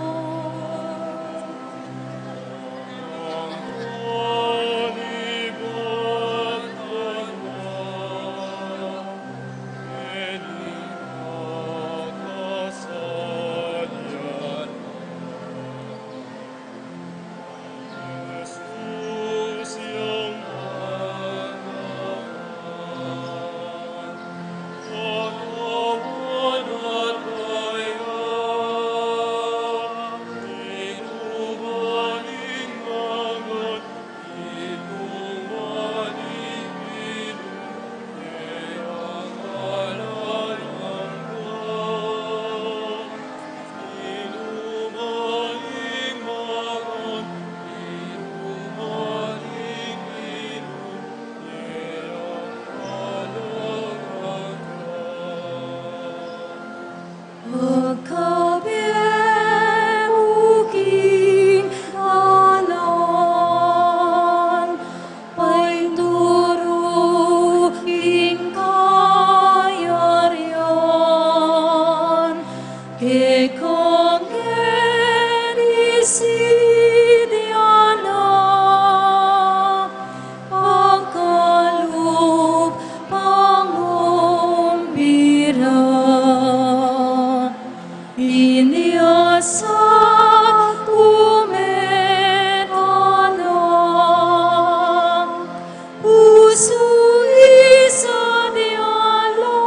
Magkabe mu king kanan, painturu ing kayarian, kekang ngeni sisian na, pangkalub, pangumbira. Inya sa ume kana, pusu isa't ala,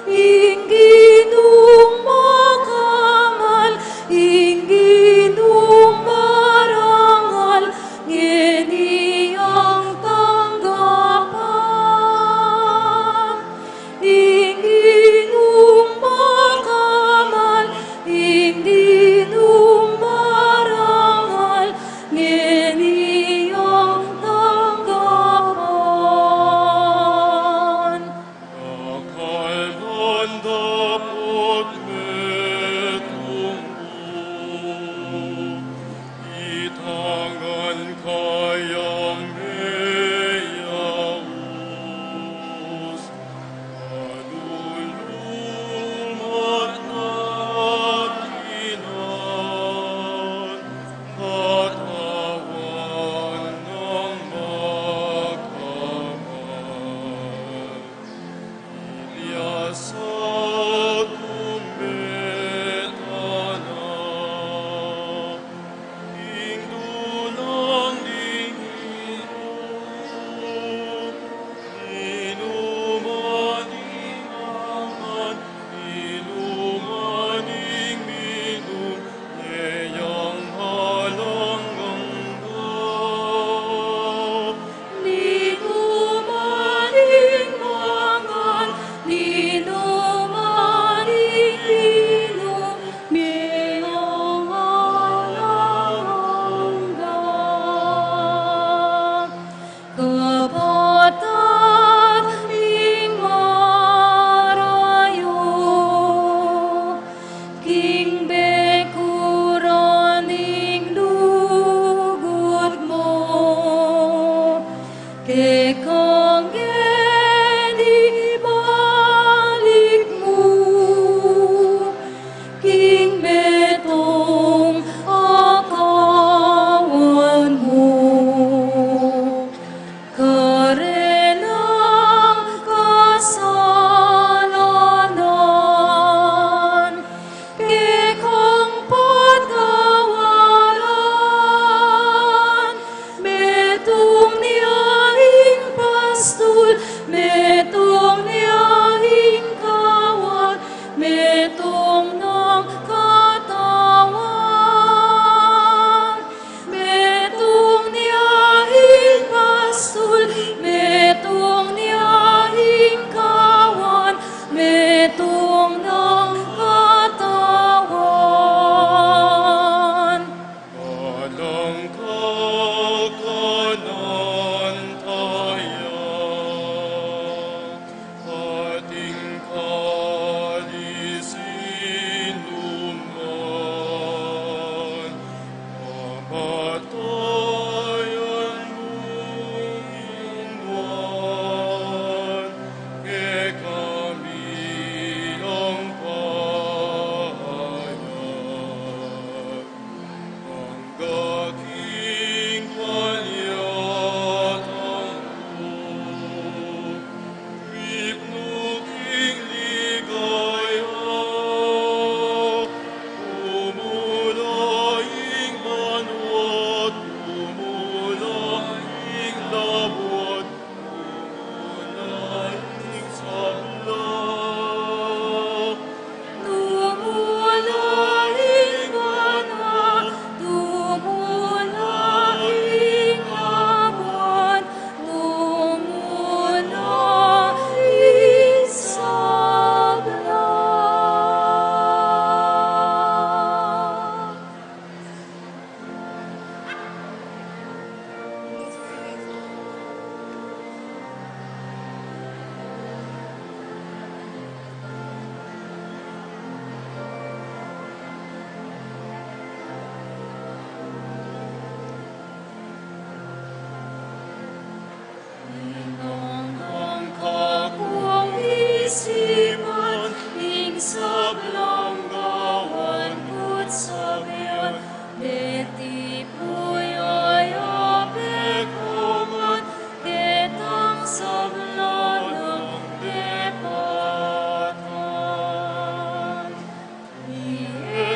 ing Ginung makamal, ing Ginung marangal, ngeni yang tanggapan. Ing Ginung makamal,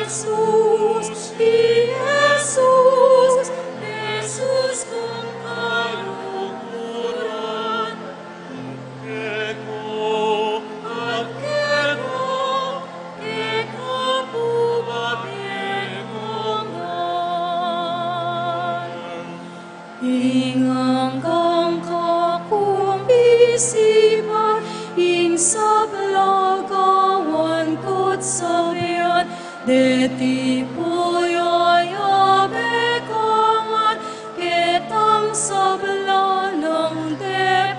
Jesus, Jesus, Jesus, kung kaluguran, keka, at keka, keka pu babie ku ngan. Ing anggang kakung isipan, ing sabla gawan ku't sabian, deti pu yayabe ku ngan, ketang sabla nang depatan.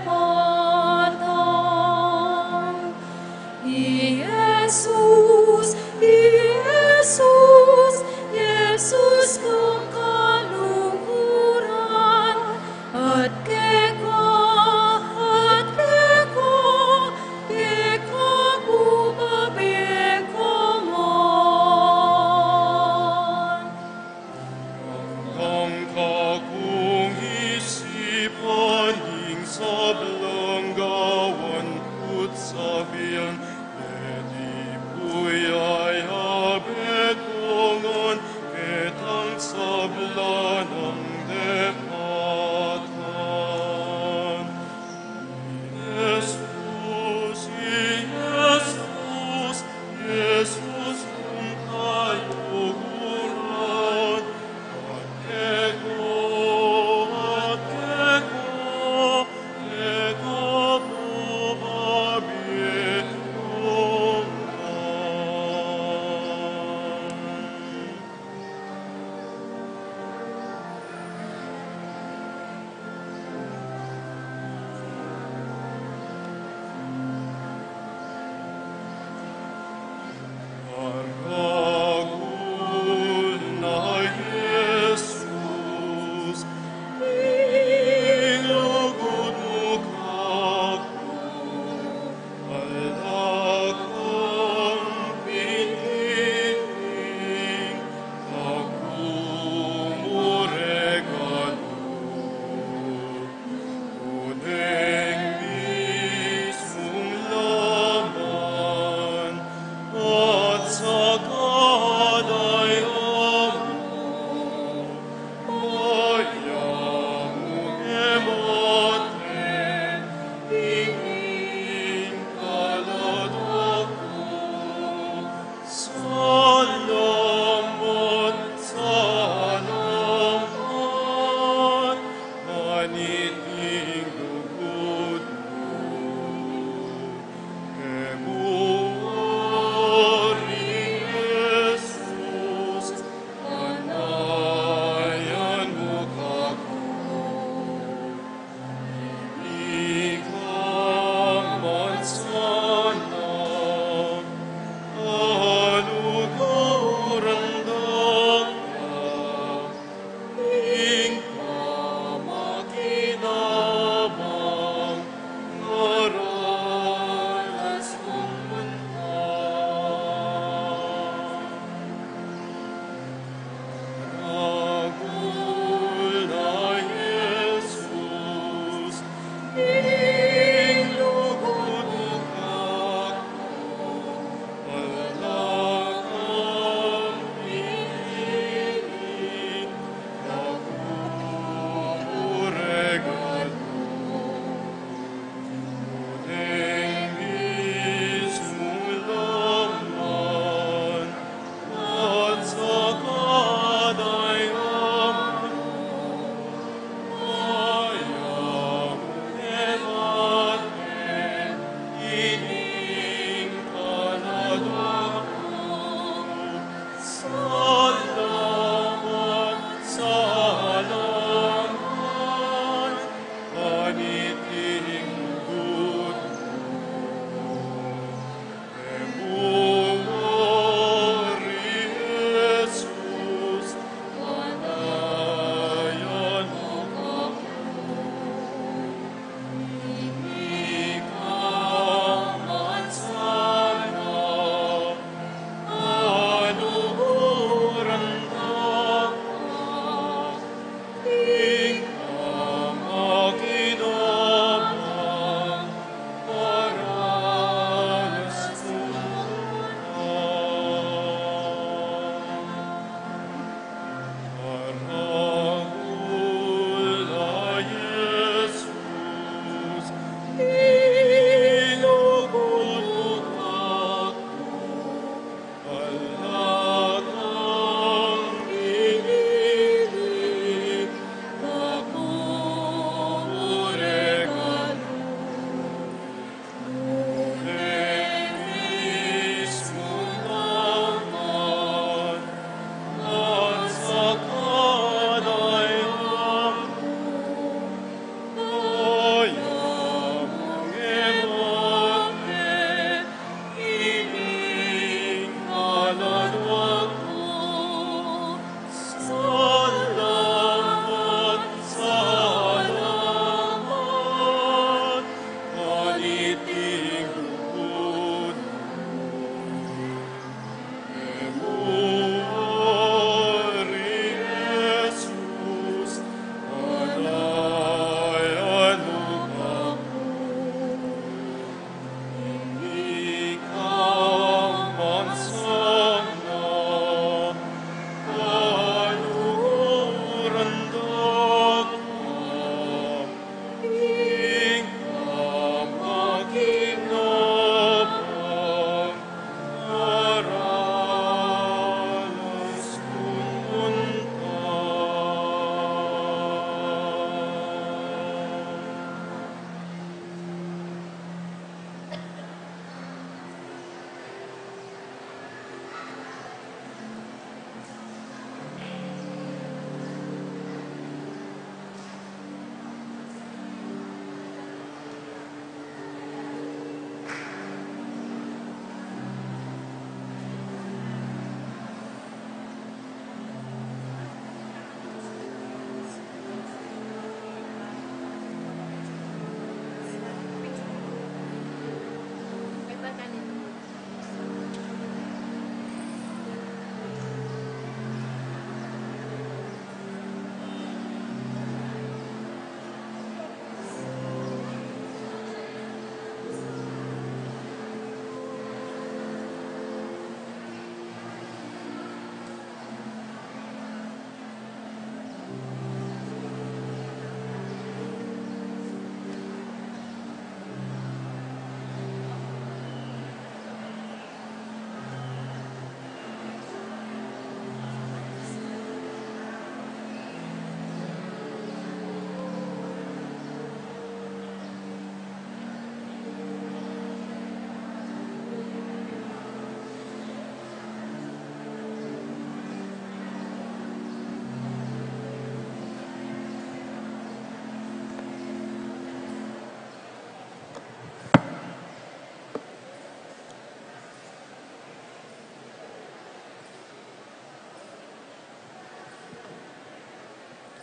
I Jesus, i Jesus, Jesus kung kaluguran, at keka, at keka, keka pu babie ku ngan. Anggang kakung isipan, ing sablang gawan ku't sabian, deti pu yayabe ku ngan, ketang sabla nang depatan. Jesus, Jesus, Jesus kung kaluguran, at keka, at keka, keka pu babie ku ngan. Daragul na Jesus, ing lugud mu kaku, ala kang piniling, aku mu regalu. Deng mismung laman at saka daya mu, daya mu keng mate, ing kaladwa ku. Salamat, salamat, nganit ing lugud ku, e mu ari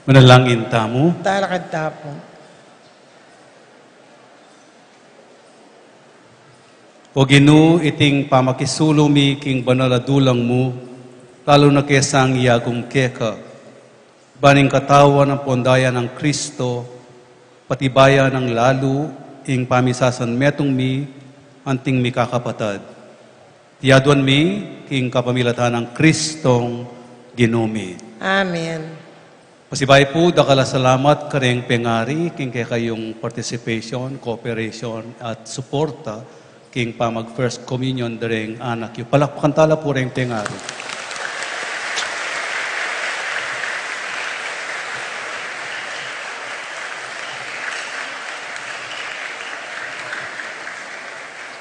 Manalangin tamu. Talakad ta pu. O Ginu, iting pamakisulung mi king banal a dulang mu, lalu na ke sang iagum keka, ban ing katawan ampong daya nang Kristo, patibayan nang lalu ing pamisasanmetung mi anting mikakapatad. Iti aduan mi king kapamilatan nang Kristong Ginu mi. Amen. Pasibayu pu, dakal a salamat kareng pengari king kekayung participation, cooperation, at suporta king pamag First Communion da reng anak yu. Palakpakan ta la pu reng pengari.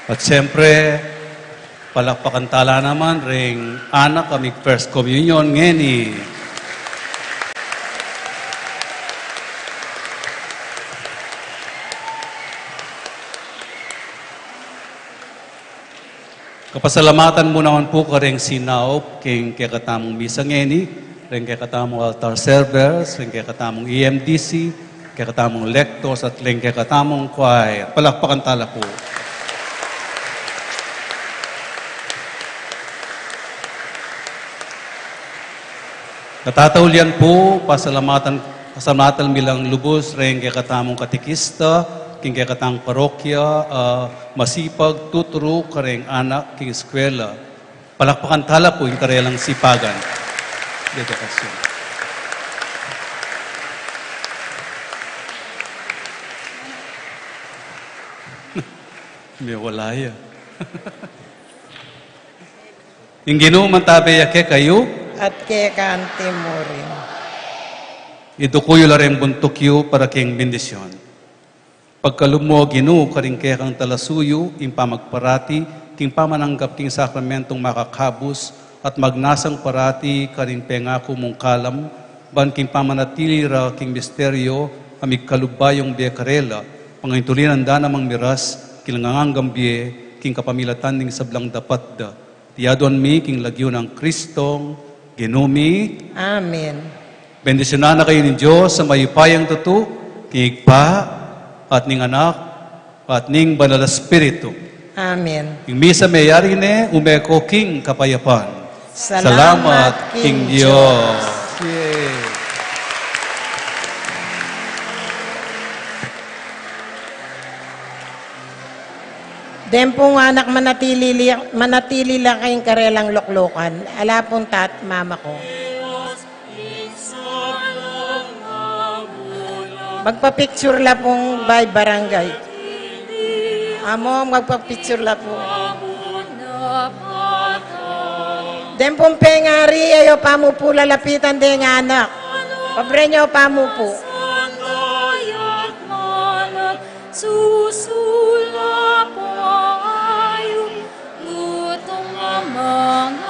At siyempre, palakpakan ta la naman reng anak a mig First Communion ngeni. Kapasalamatan mu naman pu kareng sinaup king kekatamung misa ngeni, reng kekatamung altar servers, reng kekatamung E M D C, kekatamung lectors, at reng kekatamung choir. Palakpakan ta la pu. Katataulian pu, pasalamatan, pasalamatan mi lang lubus reng kekatamung katekista king kekatang parokya, a masipag tuturu kareng anak king eskwela. Palakpakan ta la pu ing karelang sipagan. Dedikasyon. Mewala ya. Ing Ginu mantabe ya kekayu. At keka anti mu rin. Iduku yu la reng buntuk yu para king bendisyon. Pagkalub mu, O Ginu, karing kekang talasuyu ing pamagparati king pamananggap king sakramentong makakabus, at magnasang parati karing pengaku mung kalam, ban king pamanatili ra king misteryo a migkalub bayung bie karela, pangaintulinan da namang miras king nganganggam bie king kapamilatan ning sablang dapat da. Iti aduan mi king lagyu nang Kristong Ginu mi. Amen. Bendisyunan na kayu ning Dios a mayupayang tutu, king Ibpa, at ning Anak, at ning Banal a Espiritu. Amen. Ing misa meyari ne, ume ko king kapayapan. Salamat king Dios. Yay. Deng pung anak manatili, manatili la king karelang luklukan. Ala pung tat, mama ku. Magpa-picture la pung by barangay. Amo, magpa-picture la pu. Deng pung pengari, e yu pa mu pu lalapitan deng anak. Pobre yu pa mu pu. Susulap a ayun, dutung a mangatas.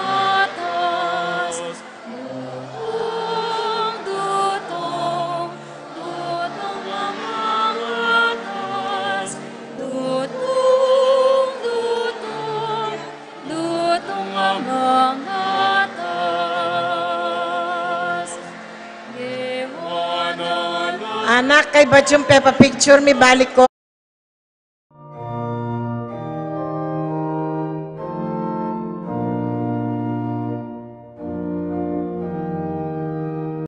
Dutung, dutung, dutung a mangatas. Dutung, dutung, dutung a mangatas. Anak, kaybat yung pepa-picture mi, balik ko.